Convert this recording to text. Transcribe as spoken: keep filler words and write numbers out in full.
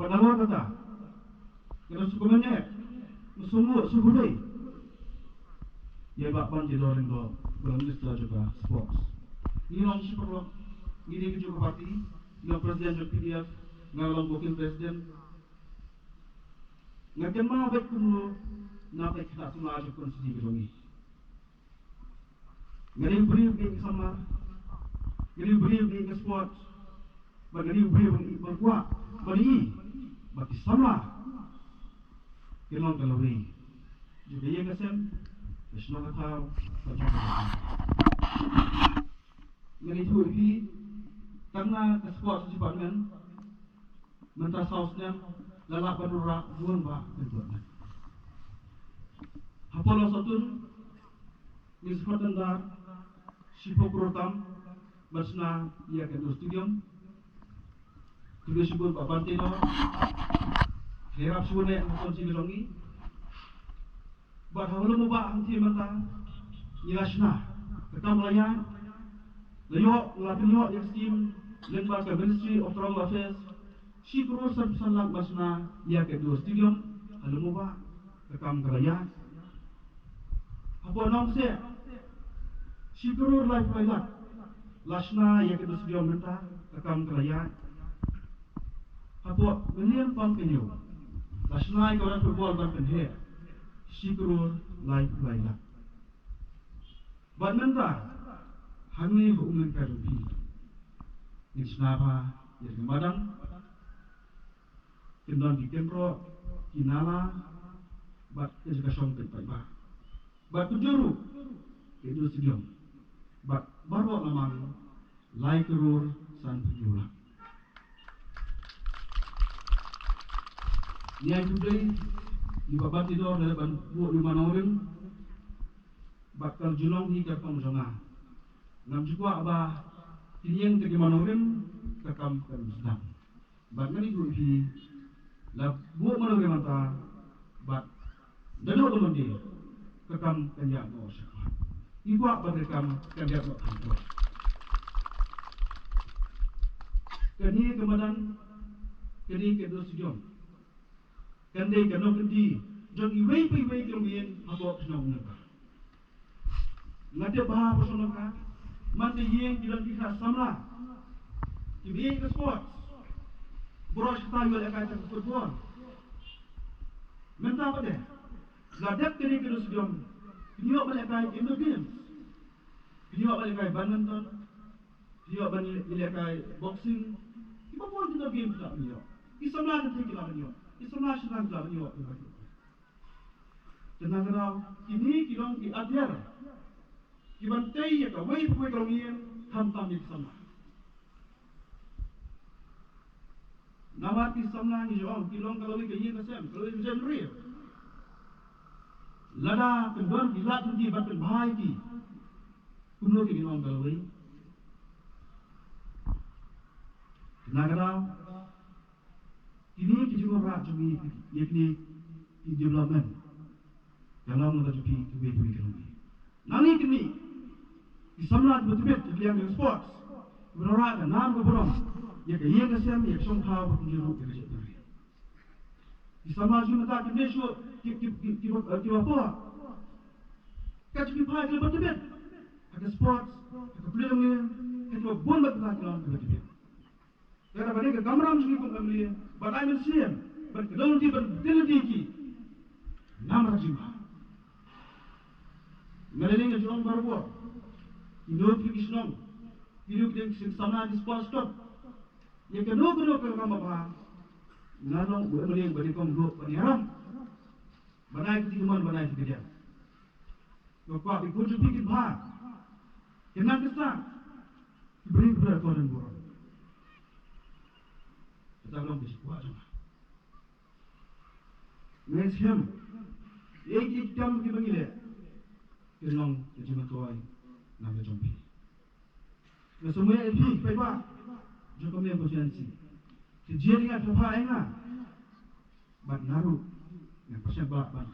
Nalor kata, ka dang shu kmen eh, shu ngu, shu hudei ïa i Bah Bantador Lyngdoh, ba Minister jong ka Sports. Ngi long shi paralok, ngi dei ka juh ka party, ngi long President jong P D F, nga long Working President. Nga kynmaw beit kumno, na beit ka samla jong ka constituency ka jong ngi. Nga dei u briew ba ïeit ïa ka samla, nga dei u briew ba ïeit ïa ka Sports, bad nga dei u briew ba ïeit, ba kwah ban ïohi ba ki samla kin long ka lawei jong ka ïing ka sem, ka shnong ka thaw, ka jong ka jong. Nga dei u briew, tang na ka Sports Department, mynta saw snem la lah ban wanrah bun bah pynbor. Hapoh Lawsohtun ngi shu khot tender shiphew klur tam ban shna ïa ka indoor stadium. Khublei shibun Bah Bantador, ïarap shibun ïa ka constituency ka jong ngi. Bad ha u lum u bah hangtei mynta ngi la shna, ka kam la ïaid, la ïoh, la pynïoh ïa ka skim lyngba ka Ministry of Tribal Affairs, shi klur sanphew san lak ban shna ïa ka indoor stadium ha lum u bah, ka kam ka la ïaid. Hapoh Nongkseh, shi klur laiphew lai lak la shna ïa ka indoor stadium mynta, ka kam ka la ïaid. Hapoh Mylliem Pangkynñiaw la shna ïa ka ground football ban pynheh, shi klur laiphew lai lak. Bad mynta hangne ha Umlyngkai jong phi ngin shna bha ïa ka madan, kin don ki kynroh, ki nala, bad ka jaka shong paidbah, bad kumjuh ruh ka indoor stadium, bad baroh lamang lai klur sanphew hynñiew lak. Ngi ai khublei ïa i Bah Bantador lada ban buh ïa u mawnongrim. Bad ka la ju long hi ka rukom jong nga. Ngam ju kwah ba kin ïeng da ki mawnongrim, ka kam kan sdang. Bad nga dei u briew ba la buh mawnongrim mynta, bad naduh ka Monday ka kam kan ïaid noh sha khmat. Ngi kwah ba ka kam kan ïaid noh sha khmat. Kane ka madan, kane ka indoor stadium kan dei ka nongkyndit jong iwei pa iwei ki longïing hapoh ka shnong Umlyngkai. Nga tip ba ha ka shnong Umlyngkai man ka ïing ki don ki khynnah samla kiba ïeit ka sports. Baroh shi katta ïoh lehkai tang ka football. Mynta pat de la dep kane ka indoor stadium, kin ïoh ban lehkai indoor games, kin ïoh ban lehkai badminton, ïoh ban ïalehkai boxing, kiba bun ki game ki la ban ïoh. Ki samla kynthei ki la ban ïoh, ki samla shynrang ki la ban ïoh. Te na ka daw kine ki long ki atiar kiban tei ïa kawei pa kawei ka longïing, khamtam ïa ki samla. Namar ki samla ngi ju ong ki long ka lawei ka ïing ka sem, ka lawei ka jaitbynriew. Lada kin don ki lad lynti ban pynbha ïa ki, kumno ki kin ong ka lawei? Na ka daw kine ki jingwanrah jong ngi ïa kine ki development ka long na ka jong phi kiwei kiwei ki longïing. Nangne kine ki samla kiba tbit ïa ka liang jong ka sports, kiba wanrah ka nam ka burom ïa ka ïing ka sem, ïa ka shong thaw, bad kumjuh ruh ïa ka jaitbynriew. Ki samla jong ngi mynta kim dei shuh ki, ki, ki, ki, kiba por. Ka jingpynphai kaba tbit ha ka sports, ha ka pule longïing, ka jingpynbun bad ka jingpynbun kaba tbit. Lada ba dei ka kamram jong ngi kum M L A, ban ai mynsiem, ban kdew lynti, ban kdew lynti ki, namar ka jingbha. Nga la ïeng nga ju ong barabor, ki nongtrei ki shnong, ki nongtrei ki shnong, samla ki sports club, ïa kano kano ka kam ba bha, nga long u M L A ba dei kong duh ban ïaram, ban ai kti kamon, ban ai kti kadiang. Nga kwah ba ki khun jong phi kin bha, kin nang kyrsan, ki briew ki briew, ki don burom. Kata ka long ka jingkwah jong nga. Nga ngeit skhem ïa ki kam kiba ngi leh kin long ka jingmyntoi na ka jong phi. Nga sngewbha ïa phi paidbah jong ka Mylliem constituency, ki jingïaid lyngngoh pha ïa nga, bad nga ruh ngan pyrshang ba ban